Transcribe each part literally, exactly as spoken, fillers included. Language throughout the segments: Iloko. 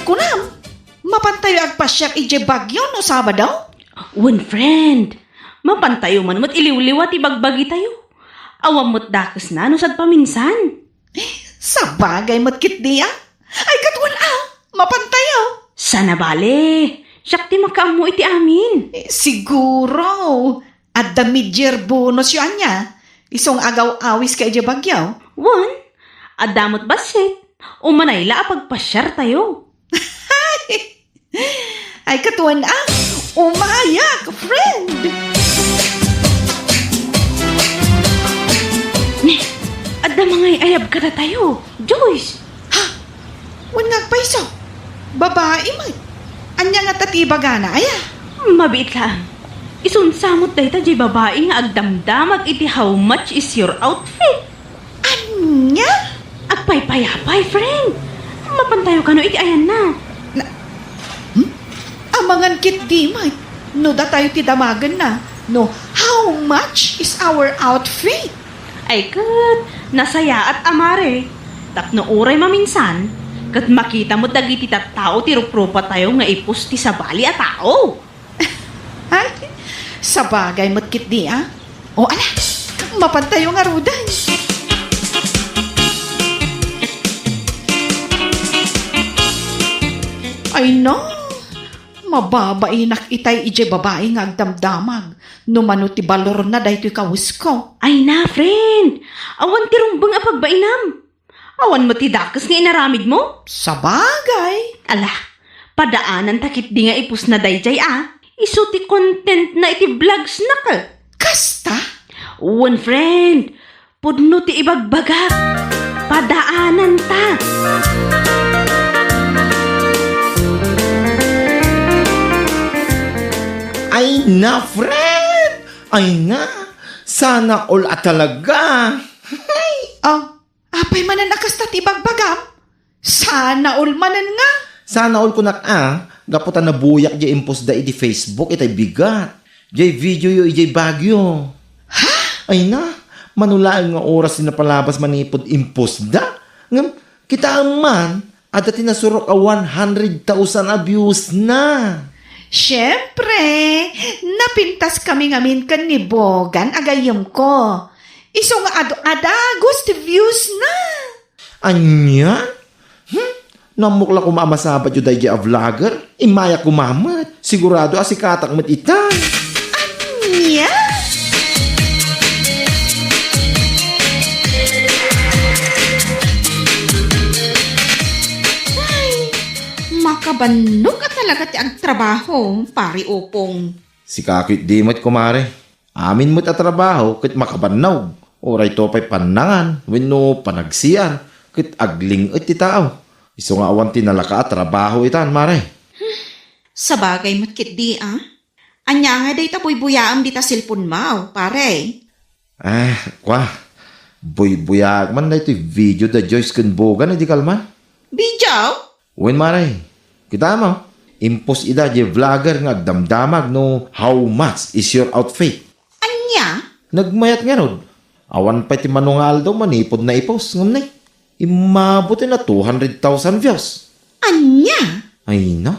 Kunam, mapantayo agpasiar idiay Baguio no Sabado? Wen, friend. Mapantayo man met iliwliwa ti bagbagitayo. Awan met dakesna no sadpaminsan. Sabagay met ketdi a. Ay, ket wen a, mapantayo. Sana bale. Siak ti makaammo iti amin. Eh, siguro. Adda mid-year bonus yo ania. Isu nga agaw-awis ka idiay Baguio. Wen, adda met bassit. Umanay la a pagpasiartayo. Ay, ket wen a, umayak, friend! Ne, adda mangay-ayab kadatayo, Joyce! Ha? Wen nga agpayso? Babai met. Ania ngata ti ibagana, aya? Mabiit laeng. Isunsa met dayta diay babai nga agdamdamag iti "How much is your outfit?" Ania? Agpaypayapay, friend. Mapantayo kano iti ayanna. Na, hmm? Amangan ketdi met no datayo ti damagenna no "How much is our outfit?" Ay ket, nasayaat a mare. Tapno uray maminsan, ket makita met dagiti tattao ti ruprupatayo nga ipus ti sabali a tao. Ay, sabagay met ketdi a. O ala, mapantayo ngaruden. Ay no, mababainak itay idiay babai nga agdamdamag no mano ti balorna daytoy kawesko. Ay na, friend! Awan ti rumbeng a pagbainam. Awan met ti dakes nga inaramidmo? Sabagay. Ala, padaananta ketdi nga ipusna daydiay a. Isu ti contentna iti vlogsna ket. Kasta? Wen, friend. Pudno ti ibagbagak. Padaananta. Ay na, friend! Ay na! Sana all a talaga! Oh, apay manen a kasta ti ibagbagam? Sana all manen nga! Sana all kunak a, gapu ta nabuyak diay impostda iti Facebook itay bigat. Diay videoyo idiay Baguio. Ha? Ay na, mano laeng nga oras ti napalabas manipud impostda? Ngem, kitaem man, adda ti nasurok a one hundred thousand a viewsna. Siempre, napintaskami ngamin ken ni Bogan a gayyemko. Isu nga adu-, adagus ti viewsna. Ania? Hmm? No ammok la koma a masabatyo daydiay a vlogger, immayak koma met. Sigurado a sikatak met ita. Ania? Ay, makabannog a talaga ti agtrabaho, Pare Opong. Sika ketdi met, kumare. Amin met a trabaho ket makabannog. Uray to pay pannangan wenno panagsiar ket agling-et ti tao. Isu nga awan ti nalaka a trabaho itan, mare. Sabagay met ketdi a. Ania ngay dayta buybuyaem dita cellphone-mo, pare? Eh, kua. Buybuyaak man daytoy video da Joyce ken Bogan idi kalman. Video? Wen, mare. Kita mo, impos ida diay vlogger nga agdamdamag no "How much is your outfit?" Ania? Nagmayat ngarud. Awan pay ti mano nga aldaw manipud naipos, ngem nay, immabut na two hundred thousand views. Ania? Ay na,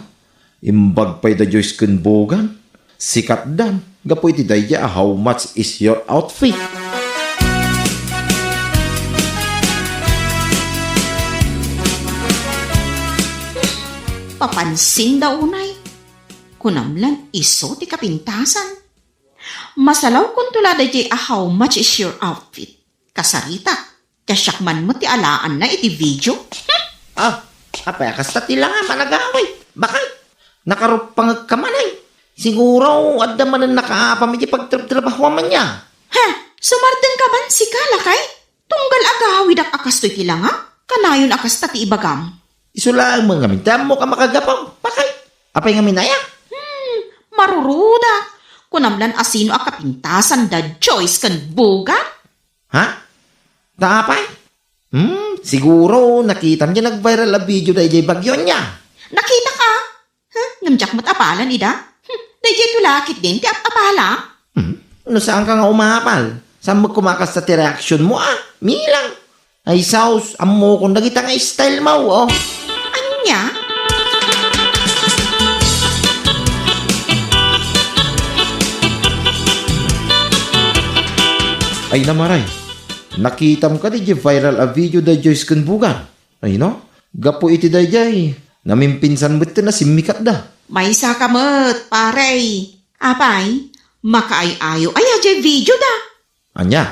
imbag pay da Joyce ken Bogan. Sikatdan gapu iti daydiay a "How much is your outfit?" Papansinda unay. Kunam lan isu ti kapintasan. Masalawkonto la daydiay a "How much is your outfit?" Kasaritak. Ket siak man met ti alaanna iti video. Ah, apay a kasta ti langam a nagawid? Bakit? Nakaruppangek ka man, ay. Siguro, adda manen nakaapam iti pagtrabtrabahoam ania. Ha? Sumardeng ka man, sika, lakay? Tunggal agawidak a kastoy ti langam? Kanayon a kasta ti ibagam. Isu laeng met ngamin ti ammok a makagapu. Bakit? Apay ngamin aya? Hmm, maruruda. Kunam lan a sino a kapintasan da Joyce ken Bogan? Ha? Ta apay? Hmm, siguro nakitam diay nag-viral a video daydiay Baguio ania. Nakitak a. Huh? Ngem diak met apalan ida. Hmm, daydiay tulakit din ti ap-apala. Hmm, no saan ka nga umapal, saan met koma kasta ti reaksyon mo a? Milang. Ay, saus, ammokon dagita nga style mo, oh. Ania? Ay na, Maray, nakitam kadi diay viral a video da Joyce ken Bugan? Ay no, gapu iti daydiay, namimpinsan metten a simmikatda. Maysa ka met, pare. Apay, makaay-ayo aya diay video da? Ania?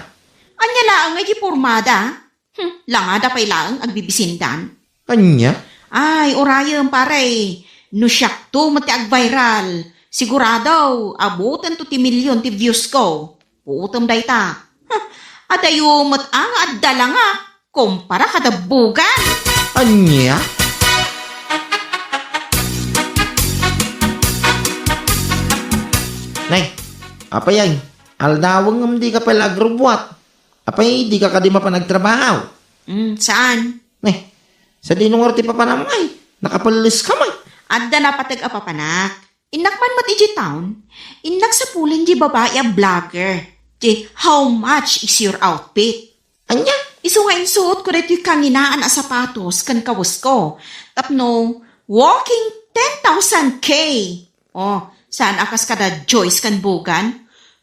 Ania laeng nga diay pormada? Hmm, langada pay laeng agbibisindan. Ania? Ay, urayem, pare. No siakto met ti agviral, sigurado, abutento ti million ti views ko. Puotem dayta. Huh, adayo met a nga adda langa, kumpara kada Bugan. Ania? Nay, apay ay, aldawen ngem dika pay la agrubbuat. Apay, dika kadi mapan agtrabaho? Mm, saan? Nay, sadino ngarud ti papanam ay? Nakapelles ka met. Adda napateg a papanak. Innak man met idiay town, innak sapulen diay babai a vlogger, diay "How much is your outfit?" Ania? Isu nga insuotko daytoy kanginaan a sapatos ken kawesko tapno walking ten thousand K. Oh, saan a kas kada Joyce ken Bugan?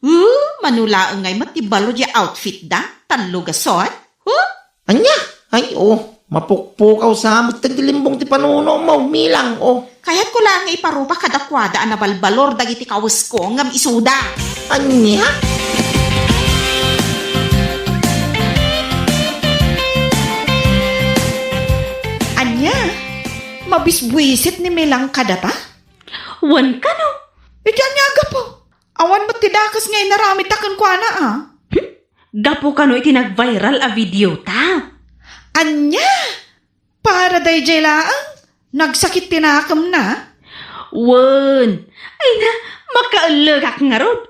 Uh, mano laeng ngay met ti balo diay outfitda, tallo gasot? Huh? Ania? Ay, o, mapukpukaw sa met ti limbong ti panunomo, Milang, o. Kayatko laeng nga iparupak kadakuada a nabalbalor dagiti kawesko ngem isuda. Ania? Ania? Mabisbuisit ni Milang kadata? Wen kano? Iti ania a gapu? Awan met ti dakes nga inaramidta kenkuana, a? Hmm? Gapu kano iti nagviral a video ta? Ania? Para daydiay laeng? Nagsakit ti nakemna? Wen. Ay na, makaellekak ngarud.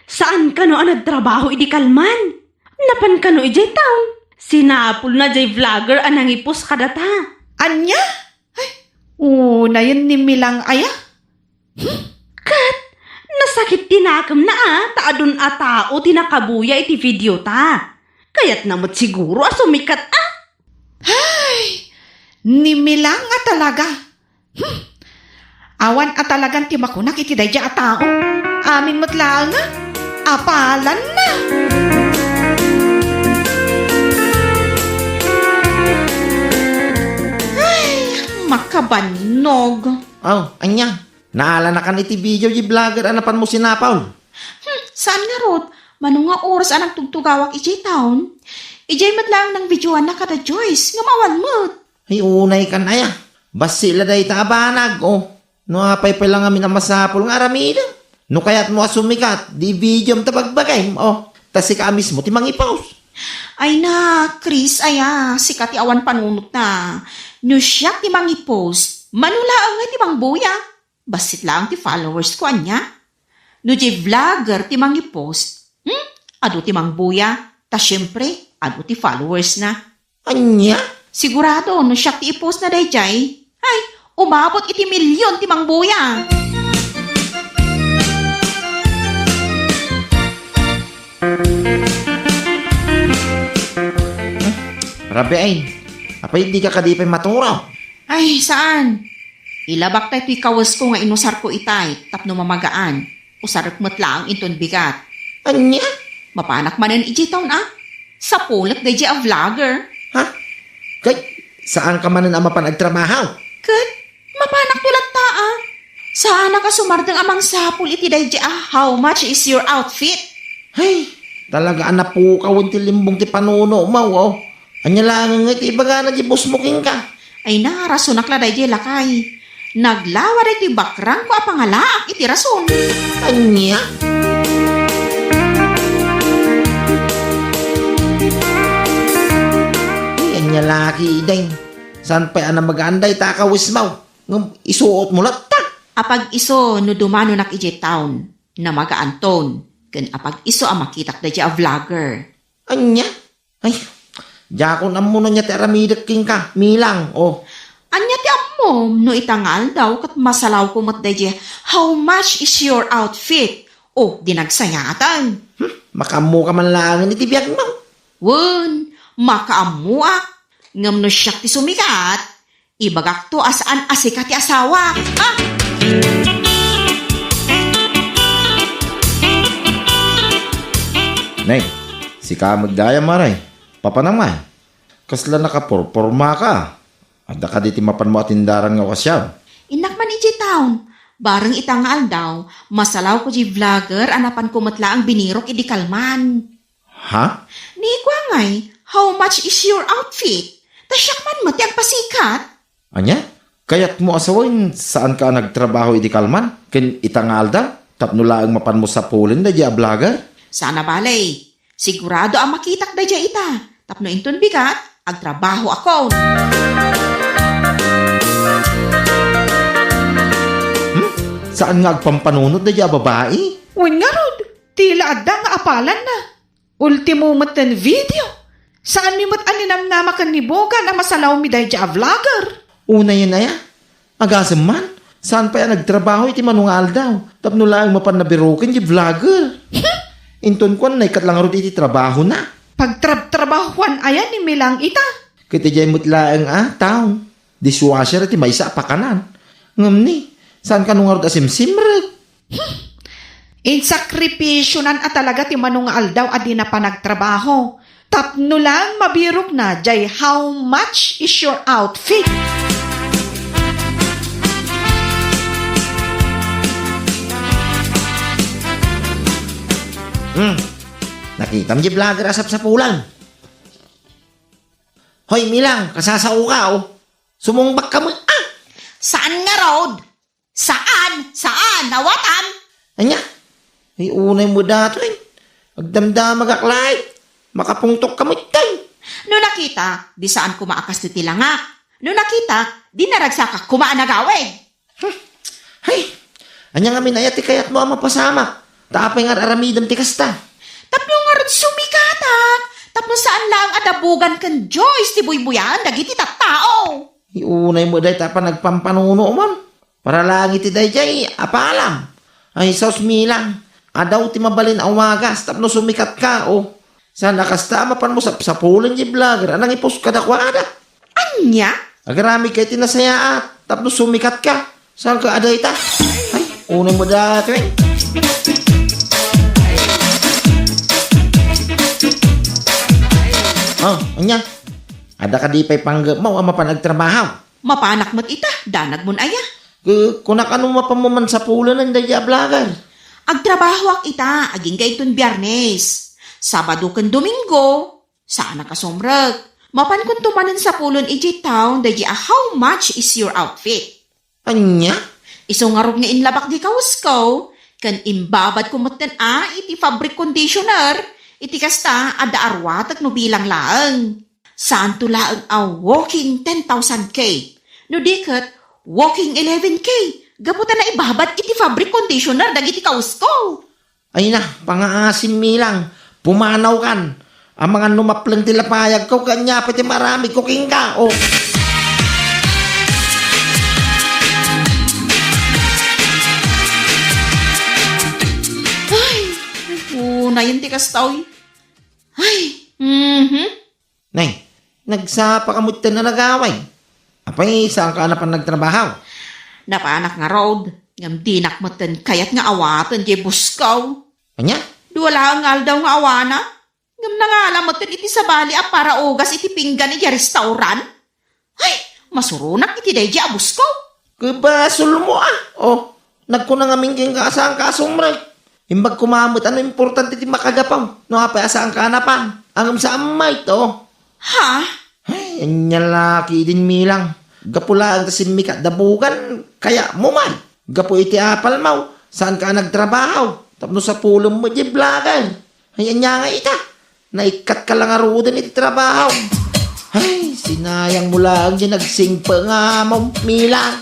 Saan kano a nagtrabaho idi kalman? Napan kano idiay town? Sinapulna diay vlogger a nangipost kadata. Ania? Ay, unayen ni Milang aya? Hmm? Ket, nasakit ti nakemna a, ta adun a tao ti nakabuya iti video ta. Kayatna met siguro a sumikat a. Ay, ni Milang a talaga. Hmm. Awan a talagan ti makunak iti daydiay a tao. Amin met laeng a, apalanna. Ay, makabannog. Aw, ania? Naalanakan iti video diay vlogger a napanmo sinapul? Hmm, saan ngarud, mano nga oras a nagtugtugawak idiay town? Idiay met laeng nangvideoanna kada Joyce, ngem awan met. Ay, unay kan aya. Bassit la dayta a banag, o. No apay pay la ngamin a masapul nga aramidem. No kayatmo a sumikat, di videom ta bagbagim, o. Ta sika a mismo ti mangipost. Ay na, Chris, aya, sika ti awan panunotna. No siak ti mangipost, mano laeng ngay ti mangbuya? Bassit laeng ti followers ko, ania? No diay vlogger ti mangipost, hmm? Adu ti mangbuya, ta siempre, adu ti followers na. Ania? Sigurado, no siak ti ipost na daydiay, ay, umabot iti million ti mangbuya. Rabiin, apay dika kadi pay maturaw? Ay, saan? Ilabak tay toy kawesko nga inusarko itay tapno mamagaan. Usarek met laeng inton bigat. Ania? Mapanak manen idiay town a. Sapulek daydiay a vlogger. Ha? Kay, saan ka manen a mapan agtrabaho? Ket, mapanak to latta a. Saanak a sumardeng a mangsapul iti daydiay a "How much is your outfit?" Hay, talaga a napukawen ti limbong ti panunomo, o. Ania laeng nga iti ibagana ti boss mo kenka? Ay na, rasonak la daydiay, lakay. Naglawa daytoy bakrangko a pangalaak iti rason. Ania? Ay, ania la ketdin? Saan pay a namagaan dayta a kawesmo? Ngem isuotmo latta. Apag-isu no dumanonak idiay town, namagaanton. Ken apag-isu a makitak daydiay a vlogger. Ania? Ay, diakon ammo no ania ti aramidek kenka, Milang, o. Ania ti ammom no ita nga aldaw ket masalawko met daydiay "How much is your outfit?" O, di nagsayatan. Hmm, makaammoka man laengen iti biagmo. Wen, makaammoak. Ngem no siak ti sumikat, ibagakto a saan a sika ti asawak. Ha? Nay, Sika met dayta, Mare. Papanam ngay? Kasla nakapurpormaka. Adda kadi ti mapanmo a tindaran nga okasiyon? Innak man idiay town. Bareng ita nga aldaw, masalawko diay vlogger a napanko met laeng binirok idi kalman. Ha? Ni kua ngay, "How much is your outfit?" Ta siak man met ti agpasikat. Ania? Kayatmo a sawen, saanka a nagtrabaho idi kalman ken ita nga aldaw tapno laeng mapanmo sapulen daydiay a vlogger? Saan a bale. Sigurado a makitak daydiay ita. Tapno inton bigat, agtrabahoakon. Hmm? Saan nga agpampanunot daydiay a babai? Wen ngarud, tila adda nga apalanna. Ultimo met ten video. Saanmi met a ninamnama ken ni Bogan a masalawmi daydiay a vlogger. Unayen aya? Agasem man, saan pay a nagtrabaho iti mano nga aldaw tapno laeng mapanna biroken diay vlogger. Inton kuan, naikkat la ngarud iti trabahona. Pagtrabtrabahoan aya ni Milang ita? Ket idiay met laeng a town, dishwasher iti maysa a pakanan. Ngem ni, saan kano ngarud a simsimrek? Insakripisionan a talaga ti mano nga aldaw a dina panagtrabaho. Tapno lang mabirokna diay "How much is your outfit?" Hmm. Nakitam diay vlogger a sapsapulan. Hoy, Milang, kasasaoka, oh. Sumungbakka met, ah! Saan ngarud? Saan? Saan? Awatam? Ania? Ay, unay met daytoy. Agdamdamagak laeng. Makapungtokka met, tay. No nakita, di saan koma a kastoy ti langak. No nakita, di naragsakak koma a nagawid. Hmm. Hay, ania ngamin aya ti kayatmo a mapasamak? Ta apay nga ar-aramidem ti kasta? Tapno ngarud sumikatak, tapno saan laeng a dabugan ken Joyce ti buybuyaen dagiti tattao. Ay, unay met dayta a panagpampanunomon. Para laeng iti daydiay a palam. Ay, sus, Milang, adaw ti mabalin a wagas tapno sumikatka, oh. Saan a kasta a mapanmo sapsapulen diay vlogger a nangipost kadakuada? Ania? Agaramidka iti nasayaat tapno sumikatka. Saanka a dayta? Ay, unay met daytoy. Oh, ania? Adda kadi pay panggepmo a mapan agtrabaho? Mapanak met ita, danagmon aya. Ku-, kunak, ano mapanmo man sapulenen daydiay a vlogger? Agtrabahoak ita, agingga inton Biyernes. Sabado ken Domingo, saanak a sumrek. Mapankonto manen sapulen idiay town daydiay a "How much is your outfit?" Ania? Isu ngarud nga inlabak diay kawesko, ken imbabadko metten a iti fabric conditioner, iti kasta, adda aruatek no bilang laeng. Saanto laeng a walking ten thousand K, no di ket walking eleven K, gapu ta naibabad iti fabric conditioner dagiti kawesko. Ay na, pangaasim, Milang, pumanawkan. Amangan no mapleng ti lapayagko, ket ania pay ti maaramidko kenka, oh. Ay, unayen ti kasta, oy. Ay, mhm. Nay, nagsapaka metten a nagawid. Apay, saanka a napan nagtrabaho? Napanak ngarud, ngem dinak metten kayat nga awaten diay bosko. Ania? Dua laeng nga aldaw nga awanak, ngem nangala metten iti sabali a paraugas iti pinggan idiay restaurant. Ay, masuronak iti daydiay a bosko. Ket basolmo, ah. Oh, nagkuna ngamin kenka a saanka a sumrek. Imbag koma met a no importante ti makagapu, no apay a saanka a napan. Ngem saan met, oh. Ha? Ay, ania la ketdin, Milang. Gapu laeng ta simmikat da Bogan, kayatmo met. Gapu iti apalmo, saanka a nagtrabaho. Tapno sapulen met diay vlogger. Ay, ania ngay ita? Naikkatka la ngaruden iti trabaho. Ay, sinayangmo laeng diay nagsingpet nga amom, Milang.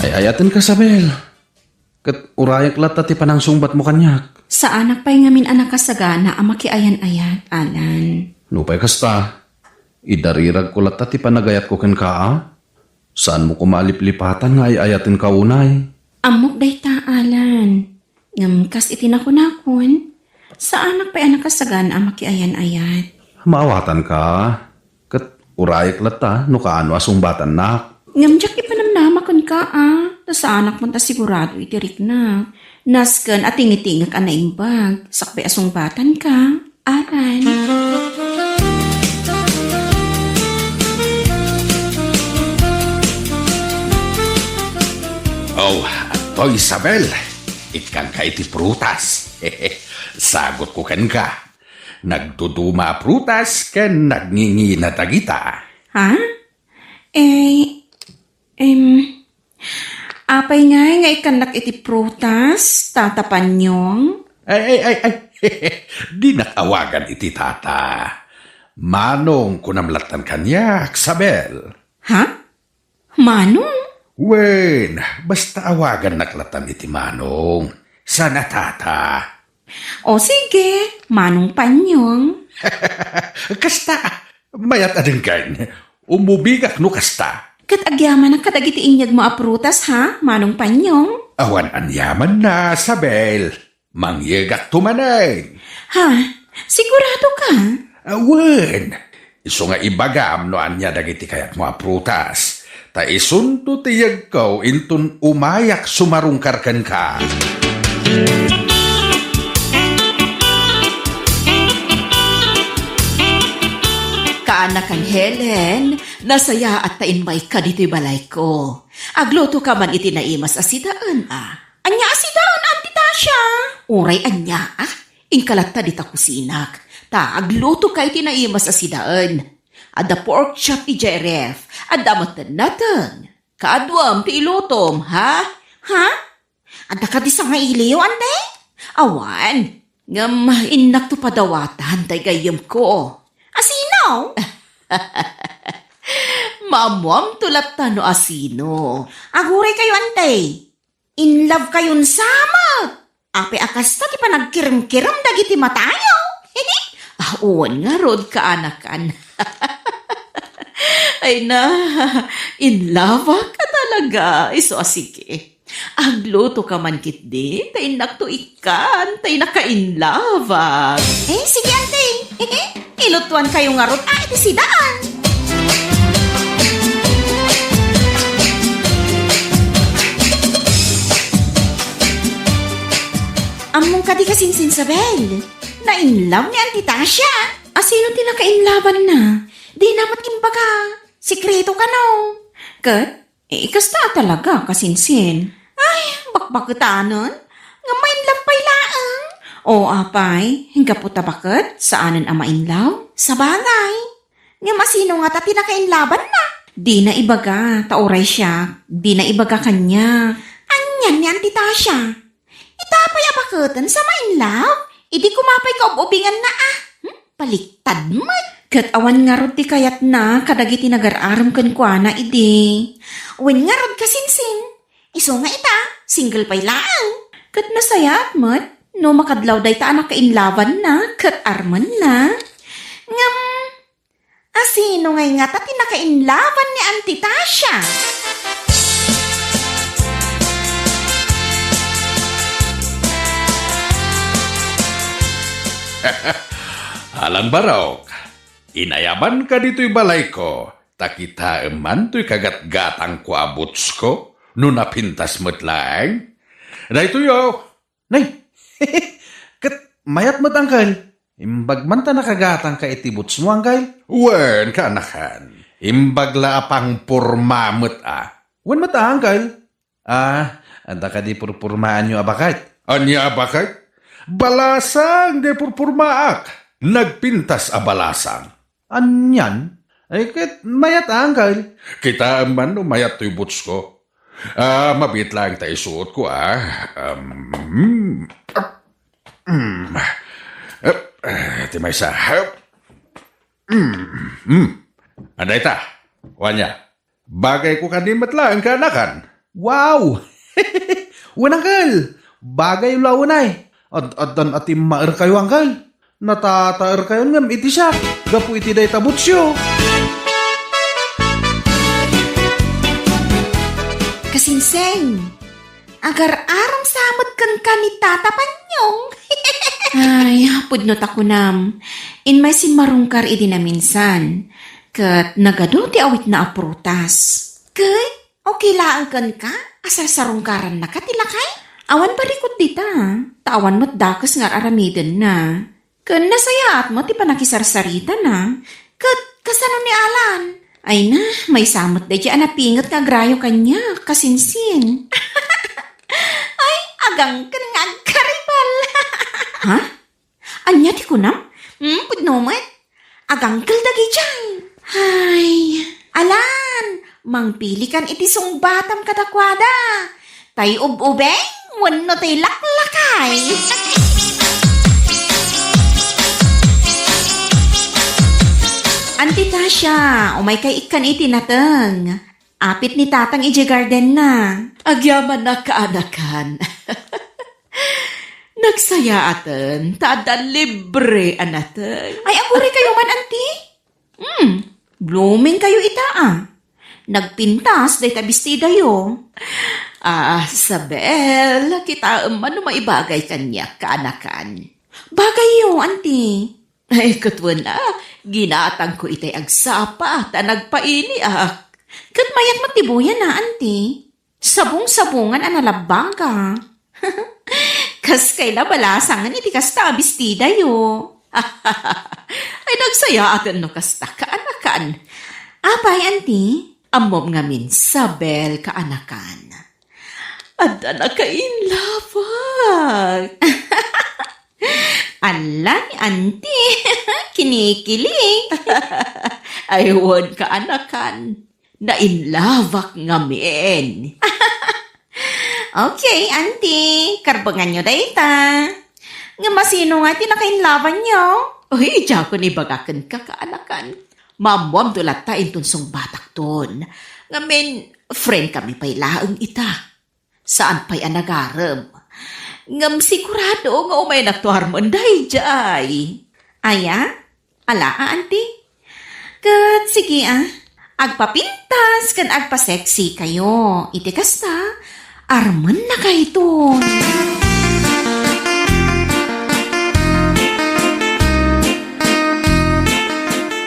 Ay-ayatenka, Sabel. Ket urayak latta ti panangsungbatmo kaniak. Saanak pay ngamin a nakasagana a makiayan-ayat, Alan. Nupay kasta, idariragko latta ti panagayatko kenka, a? Saanmo koma a liplipatan nga ay-ayatenka unay? Ammok dayta, Alan. Ngem kas iti nakunakon, saanak pay a nakasagana a makiayan-ayat. Maawatanka, ket Urayek latta no kaano a sungbatannak. Ngem diak ipanamnama kenka, a, ta saanak met a sigurado iti riknak. Nasken a tingitingek a naimbag, sakbay a sungbatanka. Aran. Oh, adtoy, Isabel. Ikkanka iti prutas. Sagutko kenka. Nagduduma a prutas ken nagngingina dagita. Ha? Eh, em, apay ngay nga ikkannak iti prutas, Tata Panyong? Ay, ay, ay, ay. Dinak awagan iti tata. Manong kunam lattan kaniak, Isabel. Ha? Manong? Wen, basta awagannak lattan iti Manong. Sana tata. O sige, Manong Panyong. Kasta, mayat a denggen. Umubigak no kasta. Ket agyamanak kadagiti inyegmo a prutas, ha, Manong Panyong? Awan aniamanna, Isabel. Mangyegakto manen. Ha? Sigurado ka? Awen. Isu nga ibagam no ania dagiti kayatmo a prutas. Ta isunto ti yegko inton umayak sumarungkar kenka. Kaanakan, Helen, nasayaat ta immayka ditoy balayko. Aglutoka man iti naimas a sidaen, a. Ania a sidaen, Auntie Tasha? Uray ania, a? Inka latta dita kusinak, ta aglutoka iti naimas a sidaen. Adda pork chop idiay ref, adda met nateng. Kaaduam ti ilutom, ha? Ha? Adda kadi sangailiw, ante? Awan. Ngem innakto padawatan tay gayyemko. Asino? Maammoamto latta no asino. Aguraykayo, ante. In love kayon sa met. Apay a kasta ti panagkiremkirem dagiti matayo? Ah, wen ngarud, kaanakan. Ay na, in love ka talaga. Isu a sige. Aglutoka man ketdi, ta innakto ikkan, ta innaka in love. Eh, sige, ante. Ilutuankayo ngarud a iti sidaen. Ammom kadi, kasinsin, Isabel, na-in love ni Auntie Tasha. Asino ti naka-in love-anna? Dina met imbaga. Sekreto kano? Ket, eh, kasta a talaga, kasinsin. Ay, bakbaketanen. Ngem ma-in love pay laeng. O, apay, gapu ta baket, saanen a ma-in love? Sabagay. Ngem asino ngata ti naka-in love-anna? Dina ibaga, ta uray siak, dina ibaga kaniak. Anian ni Auntie Tasha? Ita pay a baketen sa ma-in love? Idi koma pay kaub-ubinganna, a. Hmm? Baliktad met. Ket awan ngarud ti kayatna kadagiti nagar-arem kenkuana idi. Wen ngarud, kasinsin. Isu nga ita, single pay laeng. Ket nasayaat met no makadlaw dayta a naka-in love-anna ket armenna. Ngem, asino ngay ngata ti naka-in love-an ni Auntie Tasha? Alan Barok, inayabanka ditoy balayko, ta kitaem man toy kagatgatangko a bootsko no napintas met laeng. Daytoy, o. Nay, ket mayat met, uncle. Imbag man ta nakagatangka iti bootsmo, uncle. Wen, kaanakan. Imbag la a pangporma met, a. Wen met, a, uncle. A, adda kadi purpurmaanyo a baket? Ania a baket? Balasang ti purpurmaak. Nagpintas a balasang. Anian? Ay, ket mayat, uncle. Kitaem man no mayat toy bootsko. A, mabiit laeng ta isuotko, a. Um, mm, eh, ti maysa. Um, mm. Adda ita. Ania? Bagayko kadi met laeng, kaanakan. Wow! Wen, uncle! Bagay la unay. Ad-, addan a timmaerkayo, uncle. Natataerkayon ngem iti siak gapu iti dayta bootsyo. Kasinseng, agar-arem sa met kenka ni Tata Panyong. Ay, pudno ta kunam. Immay simmarungkar idi naminsan. Ket nagadu ti awitna a prutas. Ket okay laeng kenka a sarsarungkarannaka ti lakay? Awan barikut dita, ta awan met dakes nga ar-aramidenna. Ken nasayaat met ti pannakisarsaritana. Ket kasano ni Alan? Ay na, maysa met daydiay a napinget nga agrayo kaniak, kasinsin. Ay, agangken nga agkaribal. Ha? Ania ti kunam? Hmm, pudno met. Agangkel dagidiay. Ay, Alan, mangpilikan iti sungbatam kadakuada. Tay ub-ubeng wenno tay laklakay? Anti Tasha, umaykay ikkan iti nateng. Apit ni Tatang idiay gardenna. Agyamanak, kaanakan. Nagsayaaten ta adda libre a nateng. Ay, aguraykayo man, anti? Hmm, blooming kayo ita, a. Nagpintas dayta bestidayo. Ah, Sabel, kitaem man no maibagay kaniak, kaanakan. Bagayyo, anti. Ay, ket wen a, ginatangko itay agsapa ta nagpailiak. Ket mayat met ti buyana, anti. Sabong-sabongan a nalabbaga. Kas kayla balasangen iti kasta a bestidayo. Ay, nagsayaaten no kasta, kaanakan. Apay, anti? Ammom ngamin, Sabel, kaanakan. Adda nakainlabak. Alla ni anti. Kinikilig. Ay, wen, kaanakan. Nainlabak ngamin. Okay, anti. Karbenganyo dayta. Ngem asino nga ti nakainlabanyo? Uy, diakon ibaga kenka, kaanakan. Maammoamto latta inton sungbatakton. Ngamin, friend kami pay laeng ita. Saan pay a nagarem. Ngem sigurado nga umaynakto armen daydiay. Aya? Ala a, anti? Ket sige a, agpapintas ken agpa-sexy kayo. Iti kasta, armennakayton.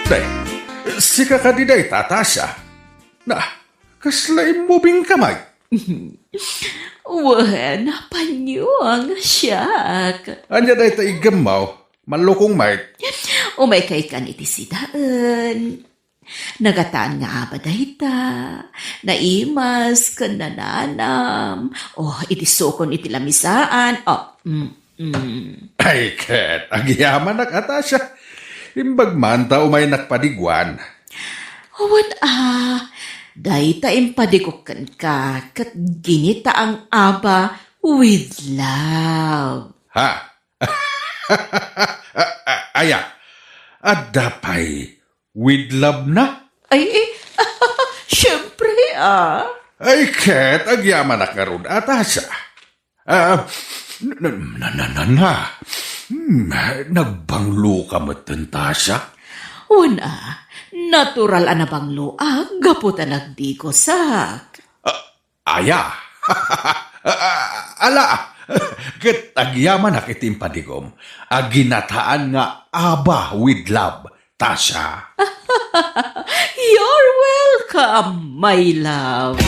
Te, sika kadi dayta, Tasha? Na, kasla immubingka met? Wen, panyong, siak. Ania dayta iggemmo? Mallukong met. Umaykay kan iti sidaen. Nagataan nga aba dayta. Naimas ken nananam. Oh, iti sukon iti lamisaan. Oh, mm. Mm. Ay, ket agyamanak a, Tasha. Imbag man ta umaynak padiguan. Wen a, dayta impadigok kenka ket ginitaang aba with love. Ha? A-, a-, aya, adda pay with love na? Ay, eh, siyempre, ah. Ay, ket agyamanak ngarud a, Tasha. Ah, na, na, na, na, na. Hmm, nagbanglo ka metten, Tasha? Wen a, natural a nabangloak gapu ta nagdigosak. Ah, aya. Ah, ala, ket agyamanak iti impadigom a ginataan nga aba with love. Tasha. You're welcome, my love.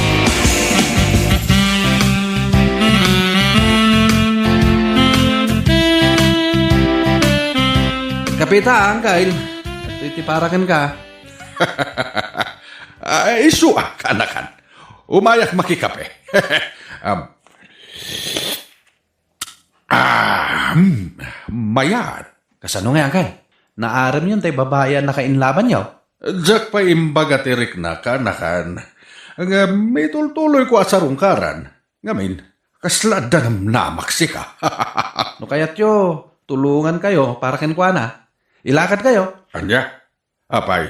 Kape ta, Uncle. Iti para kenka. Ah, isu a, kaanakan. Umayak makikape. Um, Ah, hmm, mayat. Kasano nga, Uncle? Naaremyon tay babai a nakainlabanyo? Diak pay imbaga ti rikna, kaanakan. Ngem itultuloyko a sarungkaran. Ngamin, kasla adda namnamak sika. No kayatyo, tulongankayo para kenkuana. Ilakadkayo. Ania? Apay,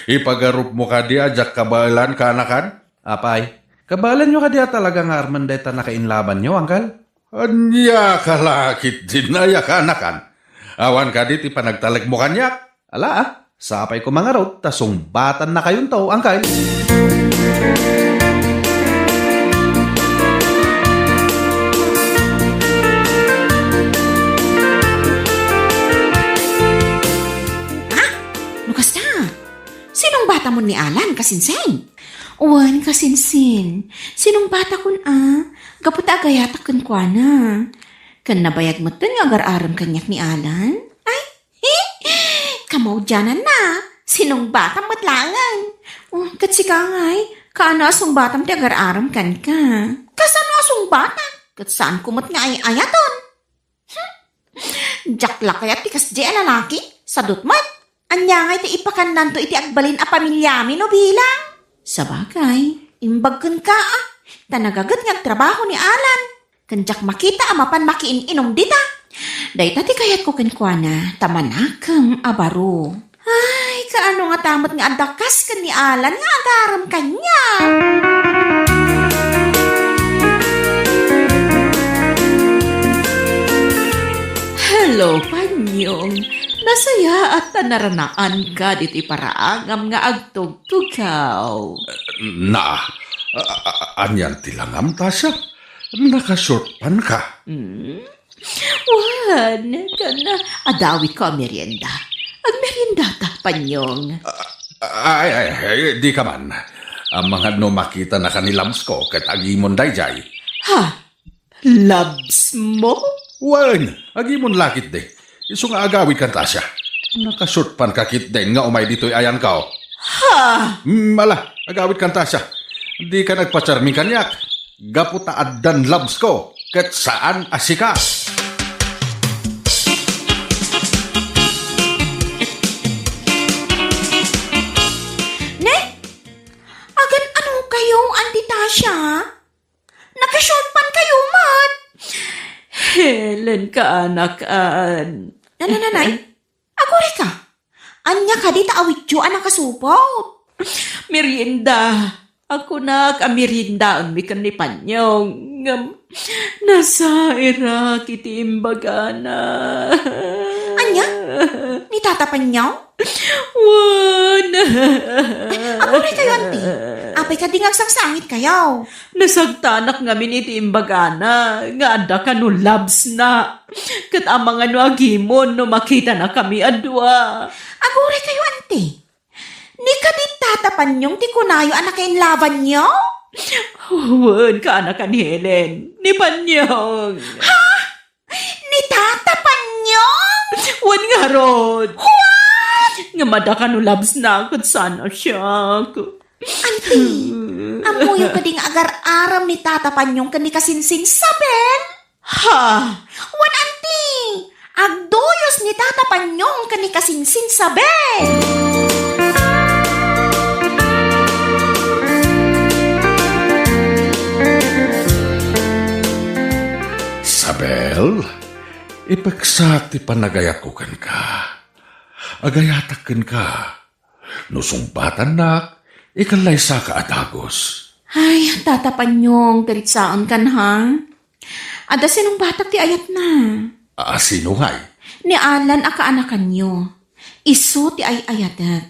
ipagarupmo kadi a diak kabaelan, kaanakan? Apay, kabaelanyo kadi a talaga nga armen dayta nakainlabanyo, Uncle? Ania ka la ketdin, aya, kaanakan? Awan kadi ti panagtalekmo kaniak? Ala, a, sapay koma ngarud ta sungbatannakayonto, Uncle. Ha? No kasta? Sino Tamon ni Alan, kasinsin. Wen, kasinsin. Sinungbatakon a, gapu ta agayatak kenkuana. Ken nabayag metten nga agar-arem kaniak ni Alan. Ay, kamaudiananna. Sinungbatam met laengen. Oh, ket sika ngay, kaano a sungbatam ti agar-arem kenka? Kasano a sungbatam? Ket saanko met nga ay-ayaten. Hmm. Diak la kayat ti kasdi a lalaki, sadut met. Ania ngay ti ipakannanto iti agbalin a pamiliami no bilang? Sabagay, imbag kenka a, ta nagaget nga agtrabaho ni Alan. Ken diak makita a mapan makiin-inom dita. Dayta ti kayatko kenkuana, ta manakem a baro. Ay, kaano ngata met nga adda kas ken ni Alan nga agarem kaniak? Hello, Panyong. Nasayaat ta naranaanka ditoy paraangam nga agtugtugaw. Na, a-, a-, a-, anian ti langam, Tasha? Nakashort pant ka? Hmm? Wen, ken adda awitko a merienda. Agmeriendata, Panyong. Ay, ay, ay, di ka man. Amangan no makitanaka ni Labs ko ket agimon daydiay. Ha? Labs mo? Wen, agimon la ketdi. Isu nga agawidkan, Tasha. Nakashort pant ka ketdin nga umay ditoy ayanko. Ha? Hmm, ala, agawidkan, Tasha. Dika agpacharming kaniak. Gapu ta addan Labs ko, ket saan a sika. Ne? Agan-ano kayo, Auntie Tasha? Nakashort pant kayo met. Helen, kaanakan. Nanananay? Agurayka. Ania kadi ta awityo a nakasupot? Merienda. Akunak a meriendaenmi ken ni Panyong. Ngem, nasairak iti imbagana. Ania? Ni Tata Panyong? Wen. Aguraykayo, Auntie. Apay kadi nga agsangsangitkayo? Nasagtanak ngamin iti imbagana nga adda kano Labs na. Ket amangan no agimon no makitanakami a dua. Aguraykayo, Auntie. Ni kadi Tata Panyong ti kunayo a nakainlabanyo? Wen, kaanakan, Helen. Ni Panyong. Ha? Ni Tata Panyong? Wen ngarud. What? Ngem adda kano Labs na ket saan a siak. Auntie, ammoyo kadi nga agar-arem ni Tata Panyong ken ni kasinsin Sabel? Ha? Wen, Auntie, agduyos ni Tata Panyong ken ni kasinsin Sabel. Sabel, ipeksak ti panagayatko kenka. Agayatak kenka. No sungbatannak, ikalaysaka a dagus. Ay, Tata Panyong, karitsaenkan, ha? Adda sinungbatak ti ayatna. A, sino ngay? Ni Alan a kaanakanyo. Isu ti ay-ayatek.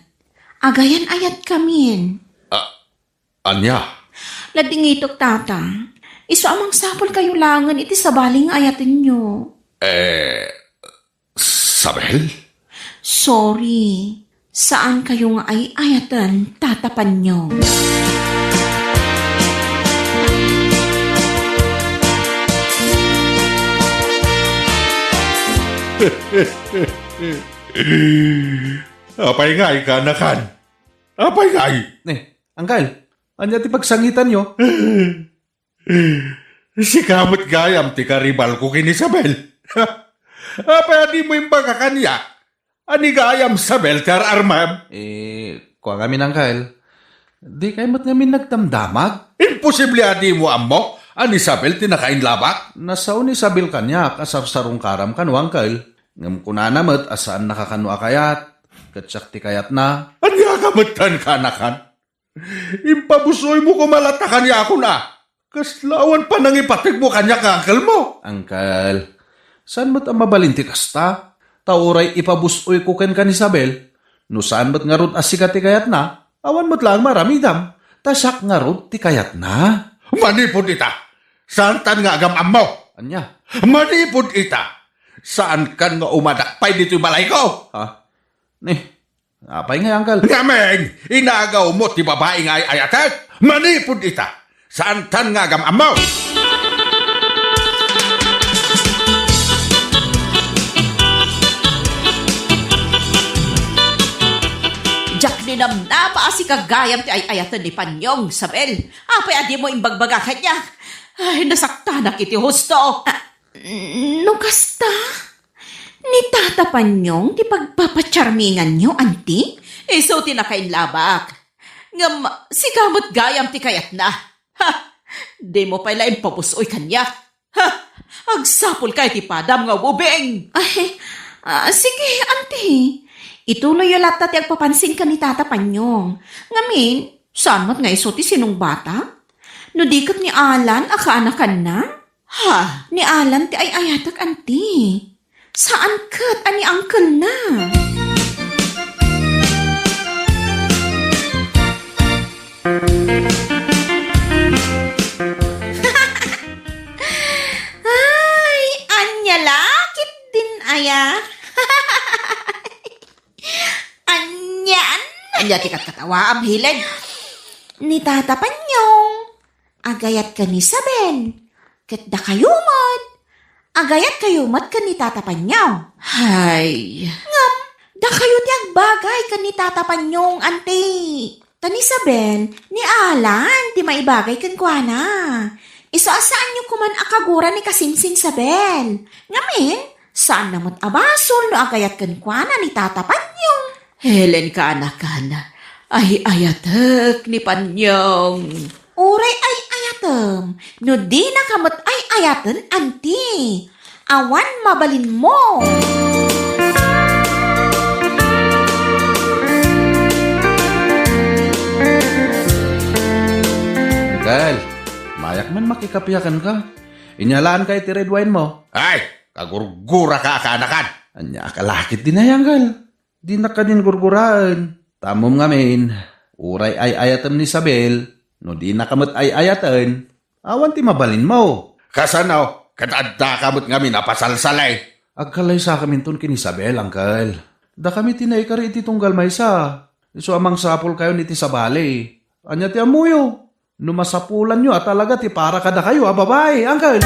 Agayan-ayatkamin. A, ania? Ladingitok, Tata. Isu a mangsapulkayo laengen iti sabali nga ayatenyo. Eh, Sabel? Sorry. Saankayo nga ay-ayaten, Tata Panyong. Apay ngay, kaanakan? Apay ngay? Eh, Uncle, ania ti pagsangitanyo? Sika met gayam ti karibalko ken Isabel. Apay a dimo imbaga kaniak a ni gayam Sabel ti ar-armem? Eh, kua ngamin, Uncle, dikay met ngamin nagdamdamag? Imposible a dimo ammo a ni Sabel ti nakainlabak? Nasao ni Sabel kaniak a sarsarungkaram kano, Uncle. Ngem kunana met a saannaka kano a kayat, ket siak ti kayatna. Ania ka metten, kaanakan? Impabus-oymo koma latta kaniakon a. Kasla awan panangipategmo kaniak nga uncle mo. Uncle, saan met a mabalin ti kasta? Ta uray ipabus-oyko kenka ni Isabel, no saan met ngarud a sika ti kayatna, awan met laeng maaramidam, ta siak ngarud ti kayatna. Manipud ita, saantan nga agam-ammo. Ania? Manipud ita, saankan nga umadak pay ditoy balayko. Ha? Ni, Apay ngay, Uncle? Ngamin, inagawmo ti babai nga ay-ayatek? Manipud ita, saantan nga agam-ammo! Diak ninamnama a sika gayam ti ay-ayaten ni Panyong, Isabel. Apay a dimo imbagbaga kaniak? Ay, nasaktanak iti husto. Ah, no kasta, ni Tata Panyong ti pagpapacharminganyo, anti? Isu ti nakainlabak. Ngem sika met gayam ti kayatna. Ha! Dimo pay la impabus-oy kaniak. Ha! Agsapulka iti padam nga ubing! Ay, ah, sige, anti. Ituloyyo latta ti agpapansin ken ni Tata Panyong. Ngamin, saan met nga isu ti sinungbatak? No di ket ni Alan a kaanakanna? Ha? Ni Alan ti ay-ayatek, anti. Saan ket a ni uncle-na. Ay, ania la ketdin aya? Ania, ania ti katkatawaam, Helen? Ni Tata Panyong, agayat ken ni Isabel, ket dakayo met, agayatkayo met ken ni Tata Panyong. Hay. Ngem, dakayo ti agbagay ken ni Tata Panyong, anti. Ta ni Isabel, ni Alan ti maibagay kenkuana. Isu a saanyo koman a kagura ni Kasimsim Isabel. Ngamin, saanna met a basol no agayat kenkuana ni Tata Panyong. Helen, kaanakan, ay-ayatek ni Panyong. Uray ay-ayatem, no dinaka met ay-ayaten, anti. Awan mabalinmo. Uncle, mayak man makikapiakan ka. Inyalaanka iti red wine mo. Ay, kagurguraka a kaanakan. Ania a kalakit din ay, Uncle? Dinak kadin gurguraen. Tammom ngamin, uray ay-ayatem ni Isabel, no dinaka met ay-ayaten, awan ti mabalinmo. Kasano? Ket addaka met ngamin a pasalsali. Agkalaysakaminton ken Isabel, Uncle. Dakami ti naikari iti tunggal maysa. Isu a mangsapulkayon iti sabali. Ania ti ammoyo? No masapulanyo a talaga ti para kadakayo a babai, Uncle.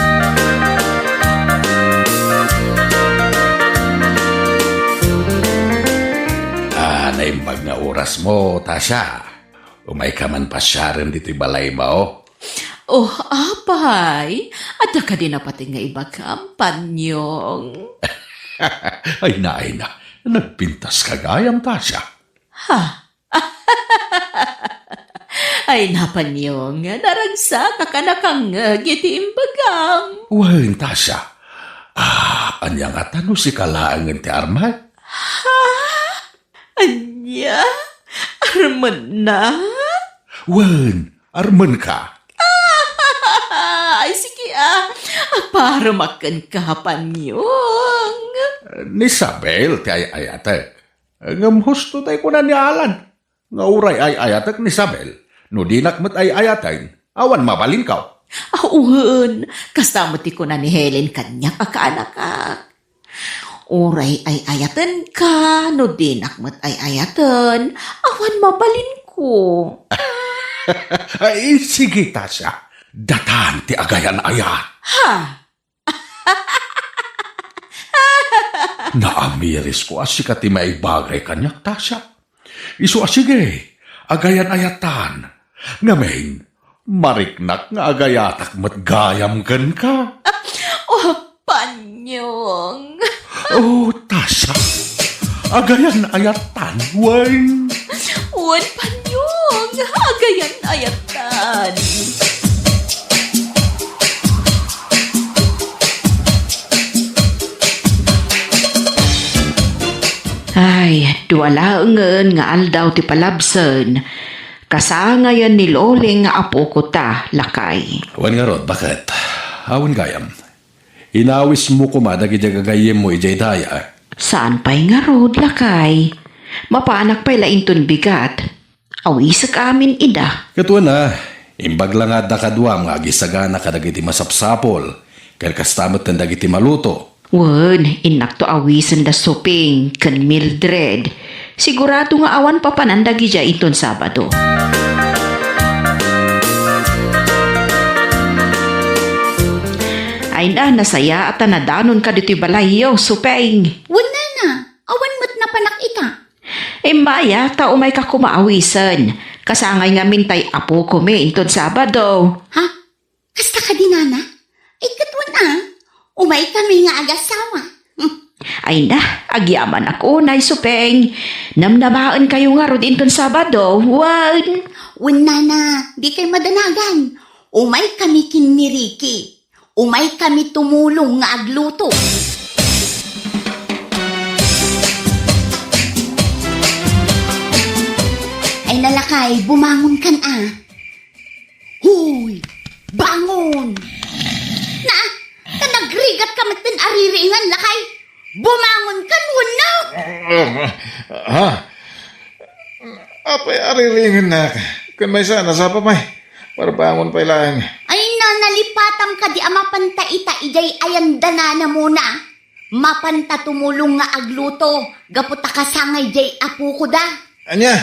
Ah, naimbag nga oras mo, Tasha. Umayka man pasiaren ditoy balaymo. Oh, apay, adda kadi napateg nga ibagam, Panyong? Ay na, ay na. Nagpintas ka gayam, Tasha. Ha? Ay, na, Panyong, naragsak a nakangngeg iti imbagam. Wen, Tasha. Ah, ania ngata no sika laengen ti armek? Ha? Ania? Armenna? Wen, armenka. Ay, sige, ah. Aparemak kenka, Panyong. Ni Isabel ti ay-ayatek. Ngem husto tay kuna ni Alan nga uray ay-ayatek ni Isabel, no dinak met ay-ayaten, awan mabalinko. Ah, wen, kasta met ti kuna ni Helen kaniak a kaanakak. Uray ay-ayatenka, no dinak met ay-ayaten, awan mabalinko. Ay, sige, Tasha. Datan ti agayan-ayat. Ha? Naamirisko a sika ti maibagay kaniak, Tasha. Isu a sige, agayan-ayatan. Ngamin, mariknak nga agayatak met gayam kenka. Oh, Panyong. Oh, Tasha. Agayan-ayatan, wen. Wen, Panyong. Agayan-ayatan. Ay, dua laengen nga aldaw ti palabsen. Kasangayen ni Loling nga apoko ta, lakay. Wen ngarud, baket? Awan gayam. Inawismo koma dagiti gagayyemmo idiay daya. Saan pay ngarud, lakay? Mapanak pay la inton bigat. Awisek amin ida. Ket wen a, imbag la nga adda kaduam nga agisagana kadagiti masapsapul, ken kasta met ken dagiti maluto. Wen, innakto awisen da Suping ken Mildred. Sigurado nga awan papanan dagidiay inton Sabado. Ay na, nasayaat a nadanonka ditoy balayyo, Supeng. Wen, nana, awan met napanak ita. Imbaya, ta umayka koma awisen. Kasangay ngamin tay apokomi inton Sabado. Ha? Kasta kadi, nana? Ay, ket wen a, umaykami nga agasawa. Hmm. Ay na, agyamanak unay, Supeng. Namnamaenkayo ngarud inton Sabado, wen? Wen, nana, dikay madanagan. Umaykami ken ni Ricky. Umaykami tumulong nga agluto. Ay na, lakay, bumangonkan a. Hoy! Bangon! Na, ta nagrigatka metten a ririingan, lakay! Bumangonkan wenno? Ha? Apay a ririingannak? Ken maysa, nasapa pay. Parbangon pay laeng. Ay na, nalipatam kadi a mapanta ita idiay ayandanana Mona. Mapanta tumulong nga agluto gapu ta kasangay diay apokoda. Ania?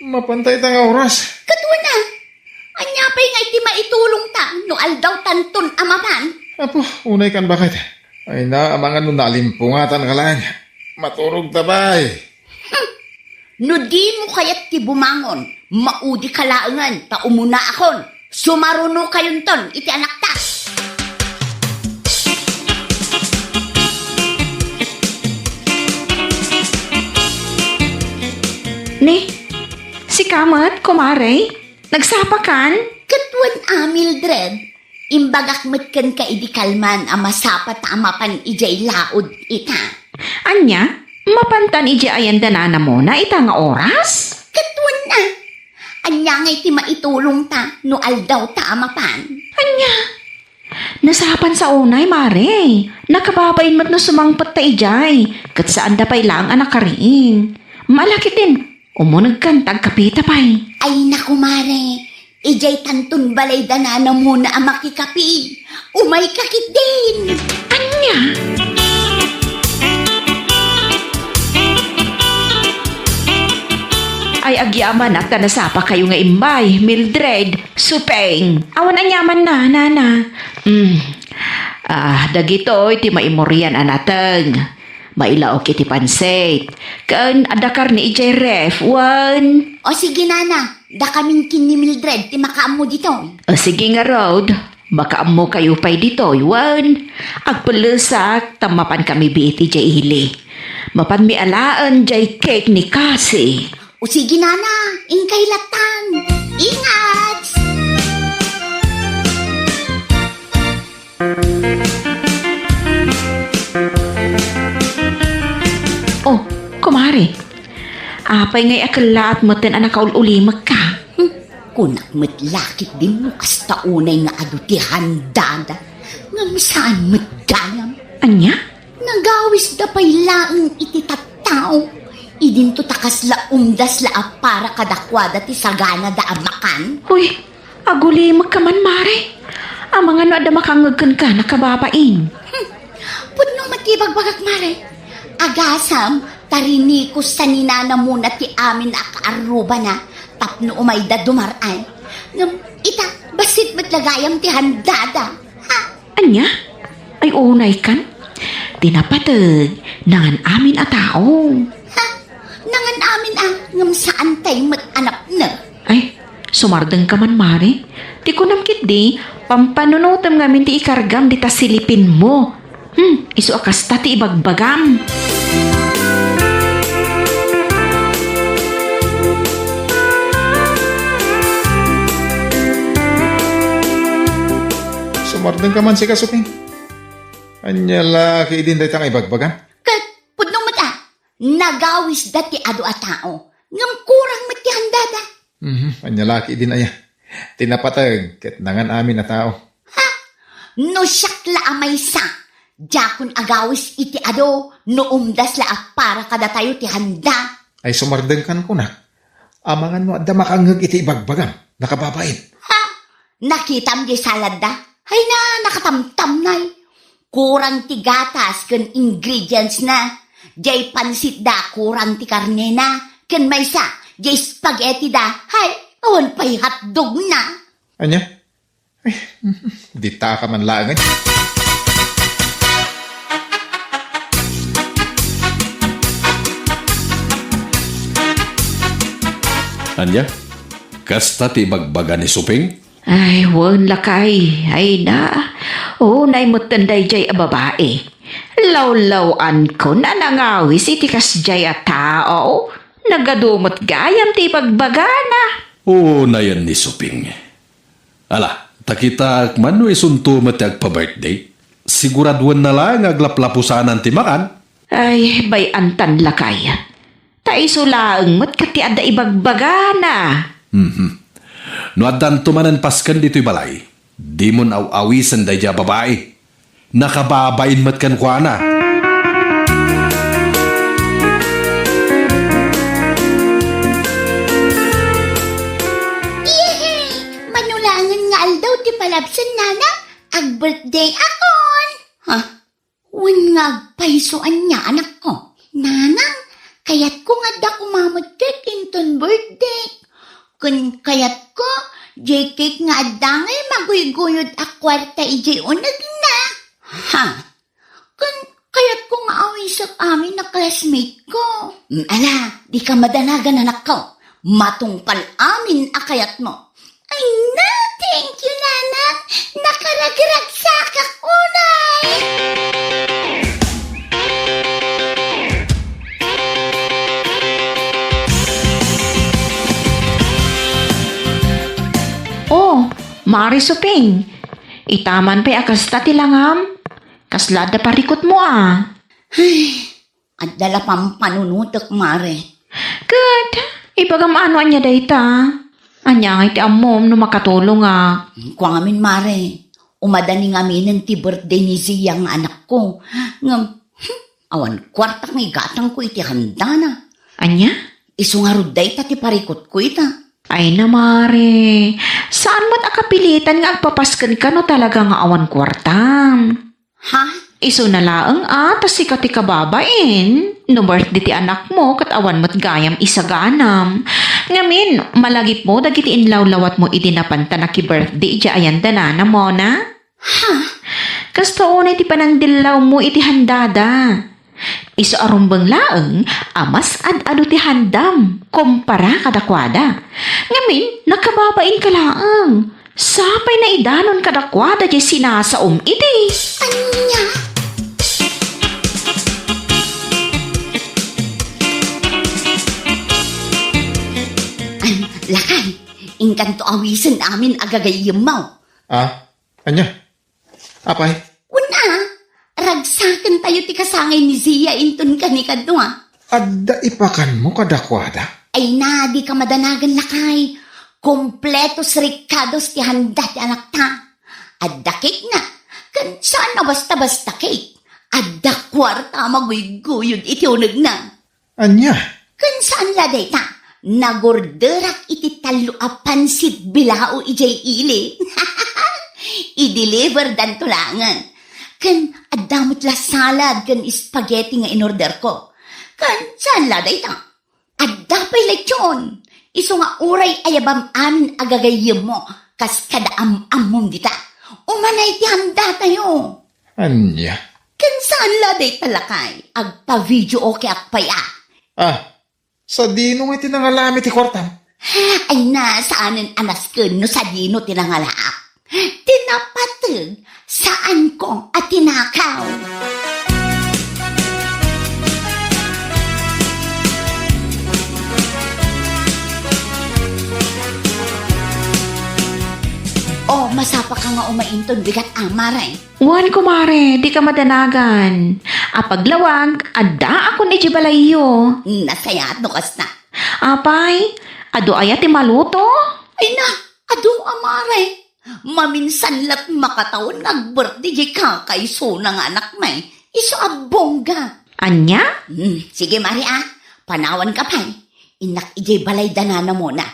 Mapanta ita nga oras? Ket wen a. Ania pay nga iti maitulongta no aldawtanton a mapan? Apo, unaykan baket. Ay na, amangan no nalimpungatanka laeng. Maturogta pay. Hmm. No dimo kayat ti bumangon, maudika laengen ta umunaakon. Sumarunokayonton iti anakta. Ni, sika met, kumare? Nagsapakan? Ket wen a, Mildred, imbagak met kenka idi kalman a masapa ta a mapan idiay laod ita. Ania? Mapantan idiay ayandanana Mona ita nga oras? Ket wen a. Ania ngay ti maitulongta no aldawta a mapan? Ania? Nasapan sa unay, mare. Nakababain met no sumangpet ta idiay, ket saanda pay laeng a nakariing. Malakit din. Umunegkan ta agkapita pay. Ay na, kumare, idiay tanton balaydanana Mona a makikapi. Umayka ketdin. Ania? Ay, agyamanak ta nasapakayo nga imbay, Mildred, Supeng. Awan aniamanna, nana. Mm. Ah, dagitoy ti maimurian a nateng. Mailaok iti pansit. Ken adda karne idiay ref, wen? O sige, nana, dakamin ken ni Mildred ti makaammo ditoy. O sige ngarud, makaammokayo pay ditoy, wen? Agpellesak ta mapankami biit idiay ili. Mapanmi alaen diay cake ni Cassie. O sige, nana, inkay lattan. Ingat! Oh, kumare. Apay ngay a kellaat metten a nakaul-ulimekka? Hmm, kunak met la ketdin no kasta unay nga adu ti handada. Ngem saan met gayam. Ania? Nagawisda pay laeng iti tattao. Idinto ta kasla umdas la a para kadakuada ti saganada a makan. Uy, agulimekka man, mare. Amangan no adda makangngeg kenka, nakababain. Hmm. Pudno met ti ibagbagak, mare. Agasam, ta rinikos ta ni Nana Mona ti amin a kaarrubana tapno umayda dumar-an. Ngem ita, bassit met la gayam ti handada. Ha? Ania? Ay, unay kan? Ti napateg, nangan-amin a tao. Ha? Nangan-amin a, ngem saantay met a napnek. Ay, sumardengka man, mare. Ti kunam ketdi, pampanunotem ngamin ti ikargam dita silipinmo. Hmm, isu a kasta ti ibagbagam. Sumardengka man sika, Supeng. Ania la ketdin dayta nga ibagbagam? Ket pudno met a, nagawisda ti adu a tao, ngem kurang met ti handada. Mhm, ania la ketdin aya? Ti napateg ket nangan-amin a tao. Ha? No siak la a maysa, diakon agawis iti adu no umdas la a para kadatayo ti handa. Ay, sumardengkan kunak. Amangan no adda makangngeg iti ibagbagam, nakababain. Ha? Nakitam diay saladda? Ay na, nakatamtamnay. Kurang ti gatas ken ingredients na. Diay pansitda, kurang ti karnena. ken maysa, diay spaghetti da. Hay, awan pay hotdog na. Ania? Ay, dita ka man laeng. Ania? Kasta ti ibagbaga ni Suping? Ay, wen, lakay. Ay na. Unay metten daydiay a babai. Lawlaw-ankon a nangawis iti kasdiay a tao. Nagadu met gayam ti ibagbagana. Unayen ni Suping. Ala, ta kitaek man no isunto met ti agpa-birthday. Siguraduenna laeng nga aglaplapusanan ti makan. Ay, bay-antan, lakay. Ta isu laeng met ket ti adda ibagbagana. Mhm. No addanto manen pasken ditoy balay, dimon aw-awisen daydiay a babai. Nakababain met kenkuana. Yehey! Mano laengen nga aldaw ti palabsen, nanang, ag-birthday akon. Ha? Wen nga agpayso ania, anakko? Nanang, kayatko nga adda koma met cake inton birthday. Ken kayatko, diay cake nga adda ngay maguyguyod a kuarta idiay unegna. Ha? Ken kayatko nga awisek amin a classmate ko. Mm, ala, dika madanagan, anakko. Matungpal amin a kayatmo. Ay na, thank you, nanang. Nakaragragsakak unay. Oh, Mari Suping. Ita man pay a kasta ti langam. Kasla adda parikutmo a? Ay, adda la pampanunotek, Mare. Ket, ibagam ano ania dayta? Ania ngay ti ammom no makatulongak? Kua ngamin, Mare, umadani ngaminen ti birthday ni Zia nga anakko. Ngem, hmm, awan kuarta nga igatangko iti handana. Ania? Isu ngarud dayta ti parikutko ita. Ay na, Mare, saan met a kapilitan nga agpapaskenka no talaga nga awan kuartam? Ha? Isuna laeng a ta sika ti kababain. No birthday ti anakmo, ket awan met gayam isaganam. Ngamin, malagipmo dagiti inlawlawatmo idi napanta naki-birthday idiay ayan da nana, Mona? Ha? Kasta unay ti panangdillawmo iti handada. Isu a rumbeng laeng a mas ad-adu ti handam kumpara kadakuada. Ngamin, nakababainka laeng. Sapay naidanon kadakuada diay sinasaom idi. Ania? Ay, lakay, inkanto awisen amin a gagayyemmo. Ah, ania? Apay? Wen a, ragsakentayo ti kasangay ni Zia inton kanikadua. Adda ipakanmo kadakuada? Ay na, dika madanagan, lakay. Kompletos rikados ti handa ti anakta. Adda cake na, ken saan a basta-basta cake. Adda kuarta a maguyguyod iti unegna. Ania? Ken saan la dayta, nagorderak iti tallo a pansit bilao idiay ili. I-deliver danto laengen. Ken adda met la salad ken spaghetti nga inorderko. Ken saan la dayta, adda pay lechon. Isu nga uray ayabam amin a gagayyemmo kas kada am-ammom dita. Umanay ti handatayo. Ania? Ken saan la dayta, lakay, agpa-video okay ak pay a. Ah, sadino nga ti nangalami ti kuartam? Ay na, saanen a nasken no sadino ti nangalaak. Ti napateg, saanko a tinakaw. O, masapaka nga umainton bigat, Amar, ay. Wen, kumare, dika madanagan. Apaglawag, addaakon idiay balayyo. Nasayaat no kasta. Apay, adu aya ti maluto? Ay na, adu, Amare. Maminsan la't makatawen nga agbirthday diay kakaisuna nga anakmi. Isu a bongga. Ania? Hmm, sige, Mare, a. Panawanka pay. Innak idiay balay da Nana Mona.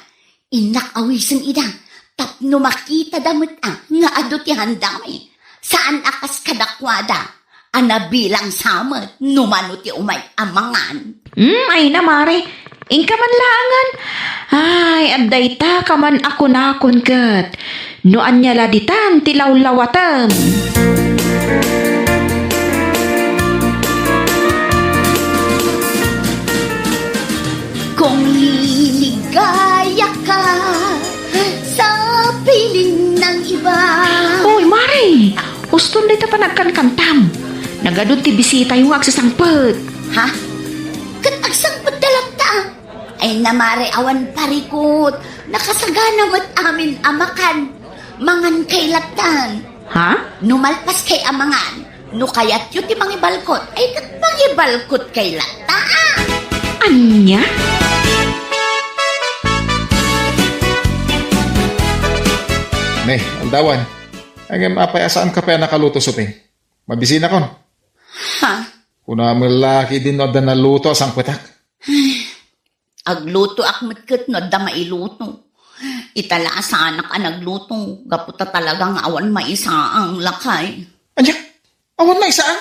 Innak awisen ida tapno makitada met a nga adu ti handami. Saan a kas kadakuada a nabilang sa met no mano ti umay a mangan. Hmm, ay na, Mare. Inka man laengen. Ay, adda ita ka man a kunakon ket. No ania la ditan ti lawlawatem. Kung liligaya ka sa piling ng iba. Uy, Mare! Uston dayta panagkankantam. Nagadun ti bisitayo nga agsasangpet. Ha? Ket agsangpet da latta? Ay, na, Mare, awan parikut. Nakasagana met amin a makan. Mangan kay lattan. Ha? No malpas kay a mangan, no kayatyo ti mangibalkot, ay ket mangibalkot kay latta. Ania? Ne, aldawan. Ngem apay a saanka pay a nakaluto, Suping? Mabisinakon. Ha? Kunam la ketdin no adda naluto a sangpetak. Aglutoak met ket no adda mailuto. Ita la a saanak a nagluto, gapu ta talaga nga awan maisaang, lakay. Ania? Awan maisaang?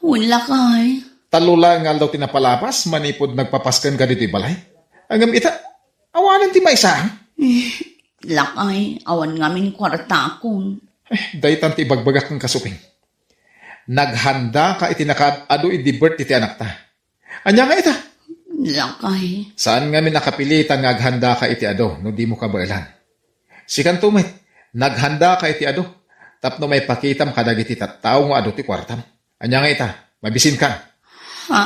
Wen, lakay. Tallo laeng nga aldaw ti napalabas manipud nagpapaskenka ditoy balay. Ngem ita, awanen ti maisaang? Eh, lakay, awan ngamin kuartakon. Eh, daytan ti ibagbagak kenka, Suping. Naghandaka iti nakaad-adu idi birthday ti anakta. Ania nga ita? Lakay. Saan ngamin a kapilitan nga aghandaka iti adu no dimo kabaelan. Sikanto met, naghandaka iti adu tapno maipakitam kadagiti tattao nga adu ti kuartam. Ania nga ita? Mabisinka? Ha?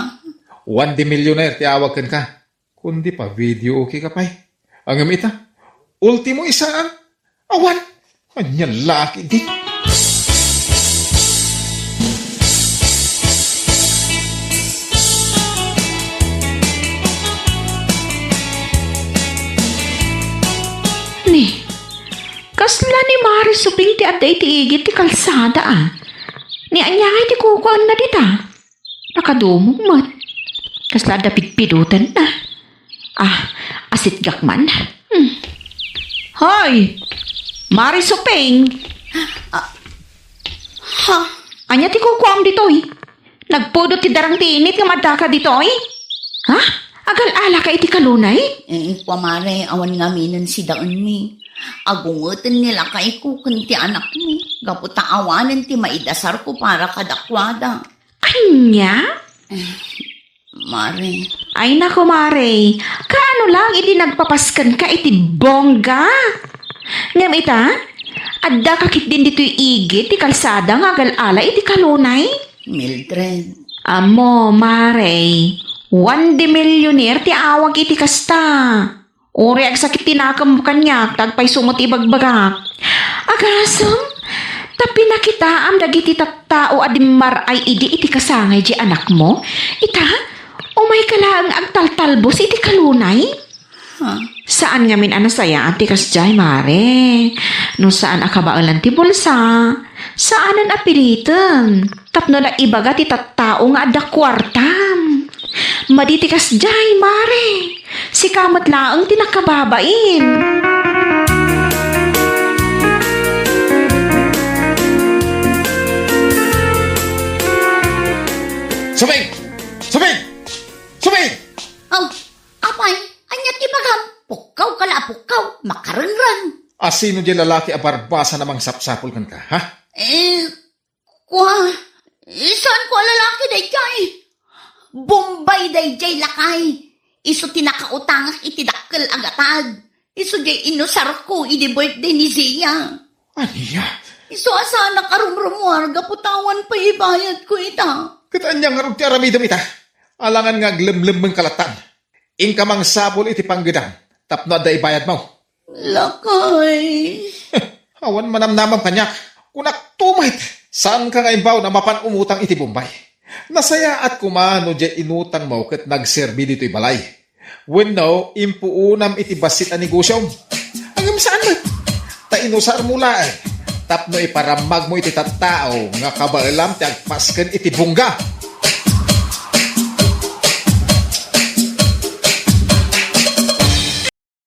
Juan the Millionaire ti awag kenka. Kundi pa video okay ka pay. Ngem ita, ultimo isaang? Awan. Ania la ketdi? Ni, kasla ni Mare Suping ti adda iti igid ti kalsada, a? Ni ania nga iti kukuanna dita? Nakadumog met. Kasla adda pidpidotenna. Ah, asitgak man. Hmm. Hoy! Mare Suping! Ah, ha? Ania ti kukuam ditoy? Nagpudot ti darang ti init nga maddaka ditoy? Ha? Agal-alaka iti kalunay? Eh, kua, Mare, awan ngaminen sidaenmi. Agungeten ni lakayko ken ti anakmi. Gapu ta awanen ti maidasarko para kadakuada. Ania? Mare. Ay nako, Mare. Kaano lang idi nagpapaskenka iti bongga? Ngem ita, addaka ketdin ditoy igid ti kalsada nga agal-ala iti kalunay? Mildred. Ammo, Mare. Juan the Millionaire ti awag iti kasta. Uray agsakit ti nakem kaniak, ta agpayso met ti ibagbagak. Agasem, ta pinakitaam dagiti tattao a dimmar-ay idi iti kasangay diay anakmo? Ita, umayka laeng agtaltalbos iti kalunay? Ha? Saan ngamin a nasayaat ti kasdiay, Mare. No saan a kabaelan ti bulsa, saanen a piliten. Tapno la ibaga ti tattao nga adda kuartam. Madi ti kasdiay, Mare. Sika met laeng ti nakababain. Suping! Suping! Suping! Oh, apay, ania ti bagam? Pukkawka la a pukkaw, makarengreng. A sino diay lalaki a barbasan a mangsapsapul kenka, ha? Eh, Kua, saan ko a lalaki daydiay? Bombay daydiay, lakay. Isu ti nakautangak iti dakkel a gatad. Isu diay inusarko idi birthday ni Zia. Ania? Isu a saanak a rumrumuar gapu ta awan pay ibayadko ita. Ket ania ngarud ti aramidem ita? Alangan nga aglemlemmengka lattan. Inka mangsapul iti panggedam tapno adda ibayadmo. Lakay. Awan manamnamam kaniak. Kunakto met, saanka nga imbaon a mapan umutang iti Bombay. Nasayaat koma no diay inutangmo ket nagserbi ditoy balay. Wenno, impuonam iti bassit a negosiom. Ngem saan met? Ta inusarmo laeng tapno iparammagmo iti tattao nga kabaelam ti agpasken iti bongga.